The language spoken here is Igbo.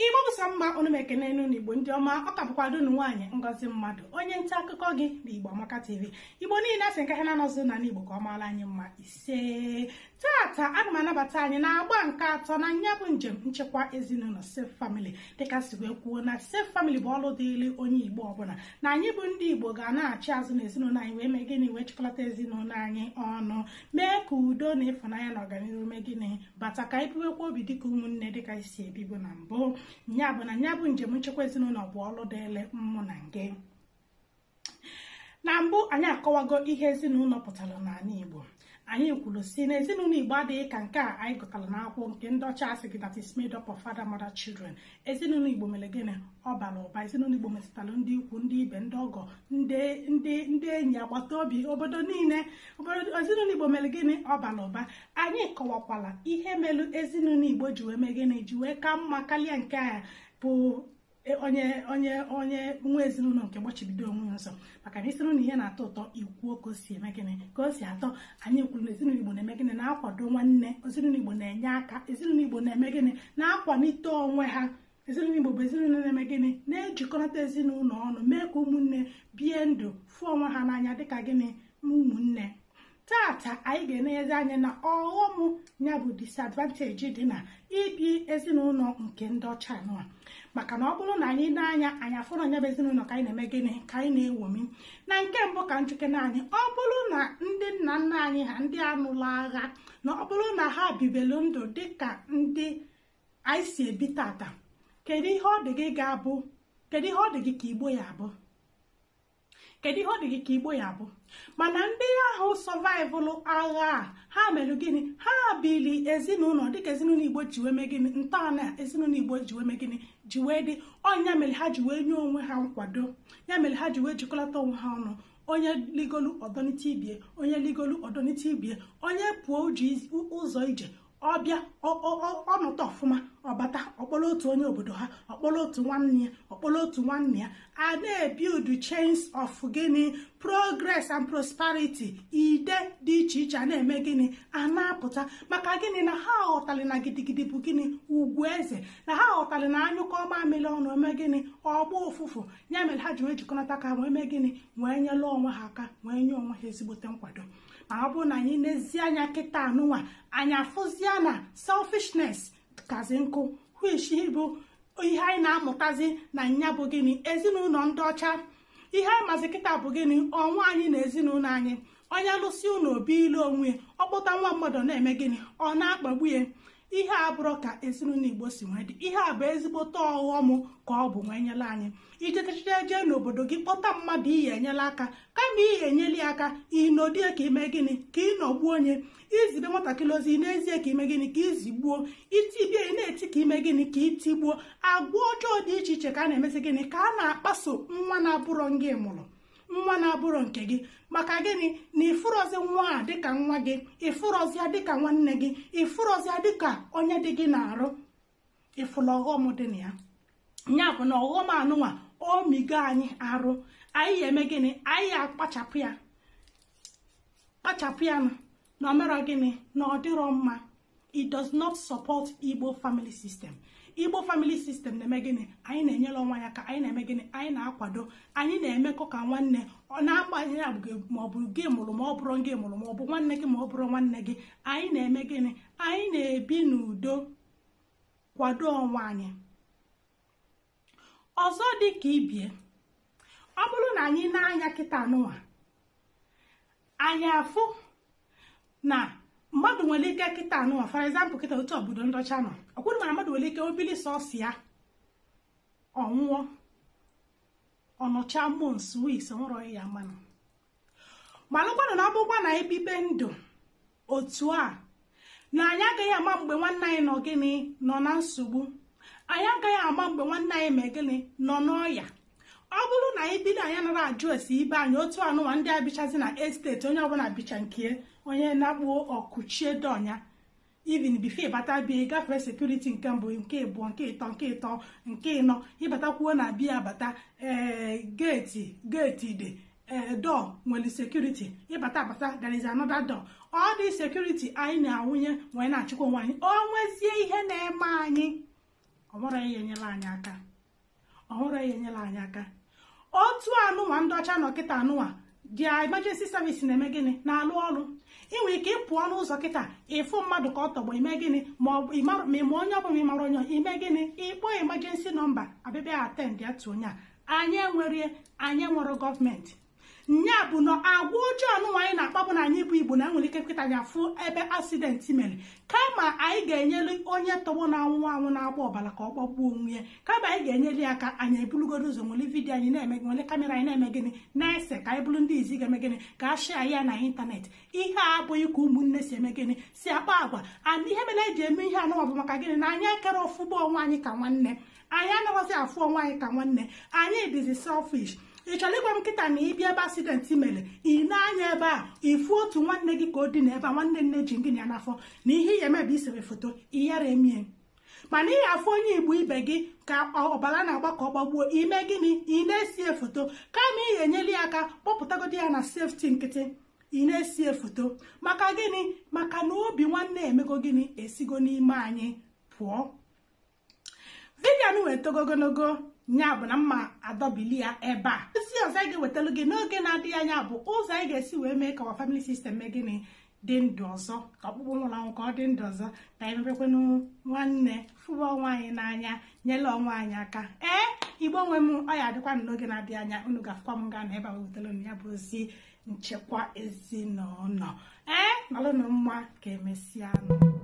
Igbo bụ sọ mma. Unu m ekene n'unu. Igbo ndị ọma, ọ ka bụkwado unu nwaanyị Ngozi Mmadụ, onye nta akụkọ gị na Igbo Amaka TV. Igbo niile asị nke ha na-anọzụ na Igbo, ka ọ maara anyị mma. Ise. Tata ana m anabata anyị na-agba nke atọ na nya bụ njem nchekwa ezinụlọ, safe family. Dịka si wee kwuo na safe family bụ ọlụ dịịrị onye Igbo ọbụla, na anyị bụ ndị Igbo ga na-achị azụ na ezinụlọ anyị, wee mee gịnị? Wee chịkọlata ezinụlọ anyị ọnụ, mee ka udo na ịfụnanya na ọganihu mee gịnị? Bata, ka anyị biwekwa obi dịka ụmụnne, dịka anyị si ebibu na mbụ. Nya bụ na nya bụ njem nchekwa ezinụlọ bụ ọlụ dịịrị mụ na gị. Na mbụ, anyị akọwago ihe ezinụlọ pụtara n'ala Igbo. Anyị kwuru si na ezinụlọ Igbo adịghị ka nke a anyị gụtara n'akwụkwọ nke ndị ọcha asị gị that is made up of father, mother, children. Ezinụlọ Igbo mere gịnị? Ọ bara ụba. Ezinụlọ Igbo metụtara ndị ikwu, ndị ibe, ndị ọgọ, ndị enyi, agbata obi, obodo niile. Ezinụlọ Igbo mere gịnị? Ọ bara ụba. Anyị kọwakwala ihe mere ezinụlọ Igbo ji wee mee gịnị? Ji wee ka mma karịa nke a bụ onye nwa ezinụlọ nke gbachibido onwe ya nsọ, maka na isiri na ihe na-atọ ụtọ, ikwuo ka o si eme gịnị? Ka o si atọ. Anyị kwuru na ezinụlọ Igbo na-eme gịnị? Na-akwado nwanne. Ezinụlọ Igbo na-enye aka. Ezinụlọ Igbo na-eme gịnị? Na-akwalite onwe ha. Ezinụlọ Igbo bụ ezinụlọ na-eme gịnị? Na-ejikọnata ezinụlọ ọnụ, mee ka ụmụnne bie ndụ, fụọ onwe ha n'anya dịka gịnị? Ụmụnne. Tata anyị ga-enenyezi anya na ọghọm ya bụ disadvantage dị na ibi ezinụlọ nke ndị ọcha anụwa, maka na ọ bụrụ na anyị na-anya anyị afụrụ anya bụ ezinụlọ ka anyị na-eme gịnị? Ka anyị na-ewomi. Na nke mbụ, ka njuke na anyị, ọ bụrụ na ndị nna nna anyị ha, ndị anụla agha, na ọ bụrụ na ha bibelu ndụ dịka ndị anyị si ebi tata, kedu ihe ọ dị gị ga-abụ? Kedu ihe ọ dị gị ka Igbo ya abụ? Kedu ihe ọ dị gị ka Igbo ya bụ? Mana ndị ahụ survive-lụ agha a, ha mere gịnị? Ha bili ezinụlọ dịka ezinụlọ Igbo ji wee mee gịnị? Ntọala ezinụlọ Igbo ji wee mee gịnị? Ji wee dị ọnya mere ha ji wee nye onwe ha nkwado. Ya mere ha ji wee jikọlata onwe ha ọnụ. Onye ligolu, ọdọnite ibie. Onye ligolu, ọdọnite ibie. Onye pụọ uji ụzọ ije, ọbịa ọnọtọ ọfụma, ọbata ọkpọrọ otu onye obodo ha, ọkpọrọ otu nwanne ya, ọkpọrọ otu nwanne ya. A na-ebuild chains of gịnị? Progress and prosperity. Ide dị iche iche a na-eme gịnị? A na-apụta. Maka gịnị? Na ha ghọtara na gidigidi bụ gịnị? Ugwu eze. Na ha ghọtara na anyụkọ mamịrị ọnụ, eme gịnị? Ọgba ụfụfụ. Ya mere ha ji wee jikọnata ka wee mee gịnị? Wee nyere onwe ha aka, wee nye onwe ha ezigbote nkwado. Ma ọ bụrụ na anyị nezie anya kịta anụnwa, anyị afụzie na selfishness kazi nkụ, which bụ ihe anyị na-amụtazi na nya bụ gịnị? Ezinụlọ ndị ọcha. Ihe anyị mazi kịta bụ gịnị? Ọnwa anyị na ezinụlọ anyị. Onye lụsi ụlọ, obi ilu onwe, ọkpụta nwa mmadụ, na-eme gịnị? Ọ na-akpagbu ya. Ihe a bụrụ ka ezinụlọ Igbo si nwee dị, ihe a bụ ezigbote ọghọm ka ọ bụ nwee nyere anyị. Ijetechiche jee n'obodo gị, kpọta mmadụ iyi enyela aka, kama iyi enyela ya aka, ịnọdie ka ime gịnị? Ka ị nọgbuo onye. Izibe nwatakịrị ozi n'ezie, ka ime gịnị? Ka izigbuo. Itibie, ị na-eti ka ime gịnị? Ka itigbuo. Agwa ọjọọ dị iche iche ka a na-emezi gịnị? Ka a na-akpaso nwa na-abụrọ ngị mụrụ, nwa na-abụrọ nke gị. Maka gịnị? Na ịfụrọzi nwa a dịka nwa gị, ịfụrọzi ya dịka nwanne gị, ịfụrọzi ya dịka onye dị gị na-arụ. Ịfụla ọghọm dị na ya? Ya bụ na ọghọm anụnwa omigo anyị arụ. Anyị ya eme gịnị? Anyị ya akpachapụ ya, kpachapụ ya na omero gịnị? Na ọ dịrọ mma. It does not support Igbo family system. Igbo family system na-eme gịnị? Anyị na-enyere onwe anyị aka. Anyị na-eme gịnị? Anyị na-akwado, anyị na-emekọ ka nwanne. Ọ na-agbanye ya ma ọ bụ gị mụrụ, ma ọ bụrụ gị mụrụ, ma ọ bụ nwanne gị, ma ọ bụrụ nwanne gị. Anyị na-eme gịnị? Anyị na-ebi n'udo, kwado onwe anyị. Ọzọ dị ka ibie, ọ bụrụ na anyị na-anya kịta anụnwa, anyị afụ na mmadụ nwere ike kịta anụnwa, for example, kịta otu obodo ndị ọcha nọ, ọkwụrụ mana mmadụ nwere ike obili sọsọ ya, ọnwụọ, ọnọcha months, weeks, nwụrọ ya mmanụ. Malụkwanụ na ọ bụkwa na ebibe ndụ otu a, na anyị agaghị ama mgbe nwanne anyị nọ gịnị? Nọ na nsogbu. Anyị agaghị ama mgbe nwanne anyị mee gịnị? Nọ n'ọya. Ọ bụrụ na anyị bido, anyị anaghị ajụ esi ibe anyị otu anụnwa ndị abichazi na estate, onye ọbụla bicha nke onye na-akpụ ọkụchie dọnya. Even before ịbata bịa, gafere security nke mbụ, nke ịbụọ, nke ịtọ, nke ịtọ, nke ịnọ, ịbatakwuo na bịa abata, ee, gate dị, ee, door nwere security. Ịbata abata, there is another door. Ọ dị security anyị na-awụnye wee na-achịkwa onwe anyị. O nwezie ihe na-eme anyị, Ọ nwere ihe enyela anyị aka, ọ nwere ihe enyela anyị aka. Otu anụnwa ndị ọcha nọ kịta anụnwa, dia emergency service na-eme gịnị? Na-alụ ọrụ. Ị nwere ike ịpụọ n'ụzọ kịta, ịfụ mmadụ ka ọ tọgbọ, ime gịnị? Ma ọ bụ ma ịma onye ọ bụla, ịmara onye, ime gịnị? Ịkpọ emergency number, abịbịa attend ya tụ onye a. Anyị enwere, anyị enwere gọọmenti. Nya bụ na agwa ọjọọ anụnwa anyị na-akpa bụ na anyị bụ Igbo na enwere ike kịta anyị afụ ebe accident mere, kama anyị ga-enyere onye tọgbọ na-anwụ anwụ na-agba ọbara ka ọ gbagbuo onwe ya, kama anyị ga-enyere ya aka, anyị ebulugodo ụzọ nwere video anyị na-eme, nwere camera anyị na-eme gịnị? Na-ese, ka anyị bụrụ ndị izi ga-eme gịnị? Ka a share ya na ịntanetị. Ihe a abụghị ka ụmụnne si eme gịnị? Si akpa agwa. And ihe mere eji eme ihe anụnwa bụ maka gịnị? Na anyị ekere ọfụgbo onwe anyị ka nwanne. Anyị anaghịzi afụ onwe anyị ka nwanne. Anyị dịzi selfish. Ị chọrọ ịgwa m nkịta na ịbịa ebe accident mere, ị na-anya ebe a, ịfụ otu nwanne gị ka ọ dị n'ebe a, nwanne nne ji gị ya n'afọ, na ihe ya eme bụ isere foto ịyara emie? Mana ị afụ onye Igbo ibe gị ka ọbara na-agba ka ọ gbagbuo, ime gịnị? Ị na-esie foto. Kama ị ga-enyere ya aka kpọpụtagodi ya na safety nkịtị, ị na-esie foto. Maka gịnị? Maka na obi nwanne emego gịnị? Esigo n'ime anyị pụọ. Video m wee togo ogologo, nya bụ na mma adọbili ya ebe a. Isi ọzọ anyị ga-ewetara gị n'oge na-adịghị anya bụ ụzọ anyị ga-esi wee mee ka our family system mee gịnị? Dị ndụ ọzọ, ka ọkpụkpụ nwụrụ anwụ ka ọ dị ndụ ọzọ, ka anyị mepekwanụ nwanne, fụba onwe anyị n'anya, nyere onwe anyị aka. Ee, Igbo nwe m, ọ ya adịkwa n'oge na-adịghị anya, unu ga-afụkwa m gaa na ebe a wetara unu ya bụ ozi nchekwa ezinụlọ. Ee, nọrụnụ mma, ka emesịa nụ.